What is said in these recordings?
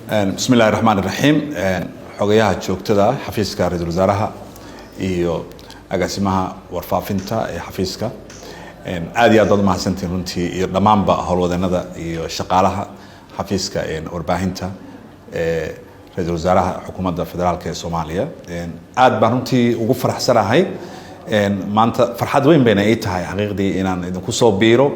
Bismi illahi raxmaan iraxiim. Xogayaha joogtada xafiiska ra-iisul wasaaraha iyo agaasimaha warfaafinta ee xafiiska, aad iyo aad baad umahadsantihin runtii, iyo dhammaanba howlwadeenada iyo shaqaalaha xafiiska warbaahinta ee ra-iisul wasaaraha xukuumadda federaalka ee Soomaaliya. Aad baan runtii ugu faraxsanahay maanta, farxad weyn bayna ii tahay xaqiiqdii inaan idinku soo biiro,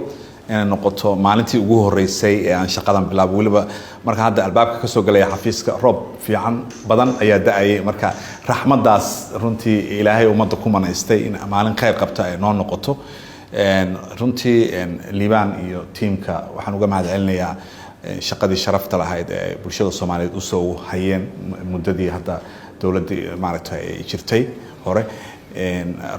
inay noqoto maalintii ugu horeysay ee aan shaqadan bilaabo. Weliba marka hadda albaabka kasoo galaya xafiiska, roob fiican badan ayaa da-ayay. Marka raxmaddaas runtii Ilaahay ummadda ku manaystay in maalin khayr qabta ay noo noqoto. Runtii Liibaan iyo tiimka waxaan uga mahad celinayaa shaqadii sharafta lahayd ee bulshada Soomaaliyeed usoo hayeen muddadii hadda dowladdii maaragtay ay jirtay hore.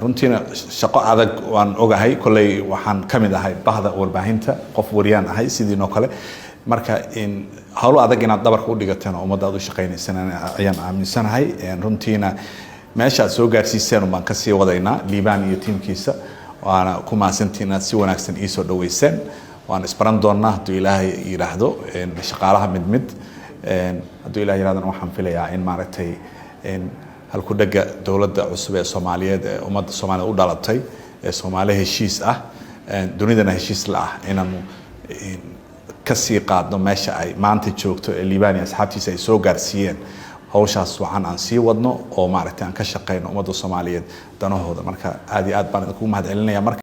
Runtiina shaqo adag waan ogahay. Kolley waxaan ka mid ahay bahda warbaahinta, qof wariyaan ahay sidiinoo kale. Marka howlo adag inaad dhabarka u dhigateen oo ummadda aad u shaqaynaysaan ayaan aaminsanahay. Runtiina meesha aad soo gaarsiiseen baan kasii wadaynaa, Liibaan iyo tiimkiisa. Waana ku mahadsantiin inaad si wanaagsan iisoo dhaweyseen. Waan isbaran doonaa hadduu Ilaahay yidhaahdo, shaqaalaha mid mid hadduu Ilahay yidhahdona. Waxaan filayaa in maaragtay halku-dhega dowladda cusub ee Soomaaliyeed ee ummadda Soomaaliyed u dhalatay, ee Soomaali heshiis ah, dunidana heshiis la ah, inaanu kasii qaadno meesha ay maanta joogto ee Liibaan iyo asxaabtiisa ay soo gaarsiiyeen. Hawshaas waxaan aan sii wadno oo maaragtay aan ka shaqeyno ummadda Soomaaliyeed danahooda. Marka aad iyo aad baan idinkugu mahad celinaya marka.